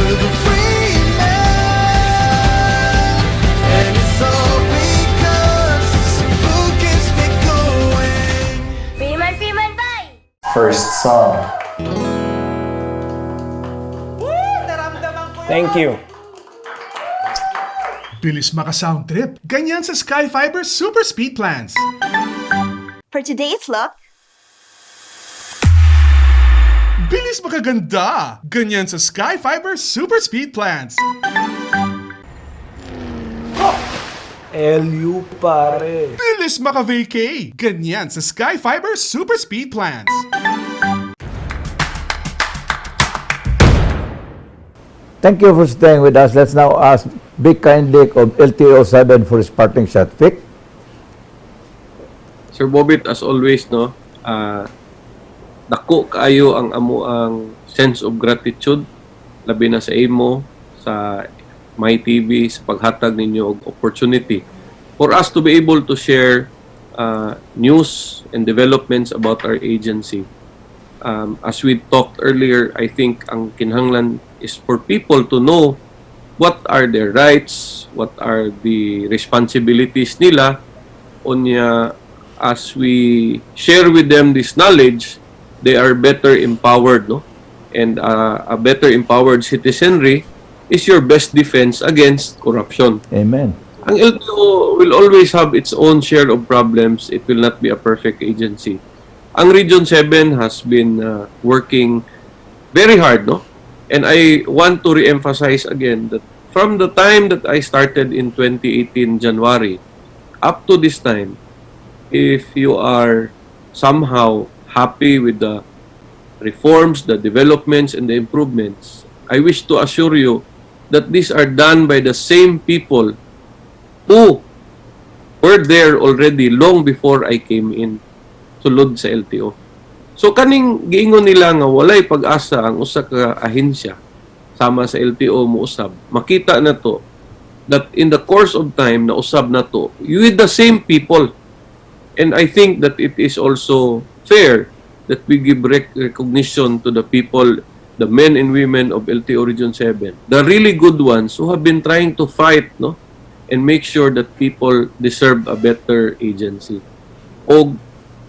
with the free man. And it's all because Cebu keeps me going. Freeman, Freeman, bye! First sub. Thank you. Bilis maka-sound trip. Ganyan sa Sky Fiber Super Speed Plans. For today's look, Bilis makaganda. Ganyan sa Sky Fiber Super Speed Plans. LU, pare. Bilis maka-vacay. Ganyan sa Sky Fiber Super Speed Plans. Thank you for staying with us. Let's now ask Vic Caindic of LTO 7 for his parting shot. Vic? Sir Bobit, as always, no, dako kaayo ang amoang sense of gratitude, labi na sa imo, sa My TV, sa paghatag ninyo og opportunity for us to be able to share news and developments about our agency. As we talked earlier, I think ang kinahanglan is for people to know what are their rights, what are the responsibilities nila, unya as we share with them this knowledge, they are better empowered, no? And a better empowered citizenry is your best defense against corruption. Amen. Ang LTO will always have its own share of problems. It will not be a perfect agency. Ang Region 7 has been working very hard, no? And I want to re-emphasize again that from the time that I started in 2018 January up to this time, if you are somehow happy with the reforms, the developments, and the improvements, I wish to assure you that these are done by the same people who were there already long before I came in sulod sa LTO. So kaning giingon nila nga walay pag-asa ang usa ka ahensya sama sa LTO mousab. Makita na to that in the course of time na usab na to with the same people. And I think that it is also fair that we give recognition to the people, the men and women of LTO Region 7, the really good ones who have been trying to fight, no, and make sure that people deserve a better agency. Og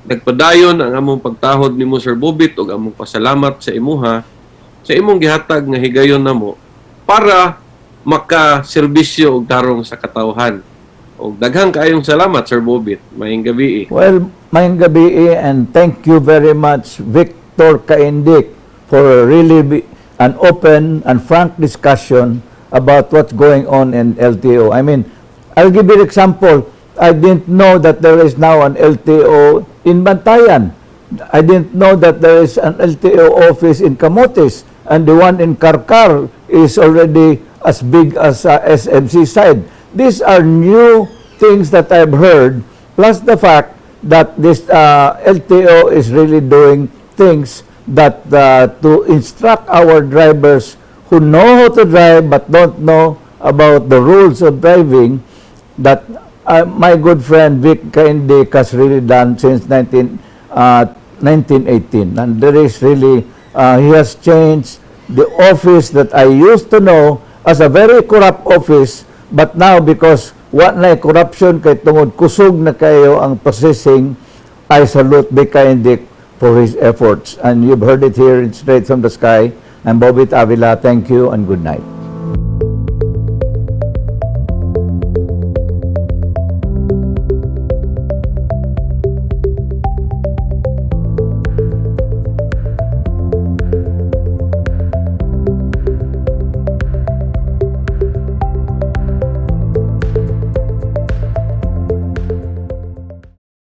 nagpadayon ang among pagtahod nimo, Sir Bobit, ug among pasalamat sa imuha sa imong gihatag nga higayon namo para makaserbisyo og tarong sa katawhan. Og daghang kaayong salamat, Sir Bobit. Maayong gabii. Well, maayong gabii and thank you very much, Victor Caindic, for really an open and frank discussion about what's going on in LTO. I mean, I'll give you an example. I didn't know that there is now an LTO in Bantayan. I didn't know that there is an LTO office in Camotes, and the one in Carcar is already as big as SM Seaside. These are new things that I've heard, plus the fact that this LTO is really doing things that to instruct our drivers who know how to drive but don't know about the rules of driving that my good friend Vic Caindic has really done since 1918. And there is really, he has changed the office that I used to know as a very corrupt office, but now because wa na corruption kay tungod kusog na kayo ang processing, I salute Vic Caindic for his efforts. And you've heard it here in Straight from the Sky. I'm Bobit Avila. Thank you and good night.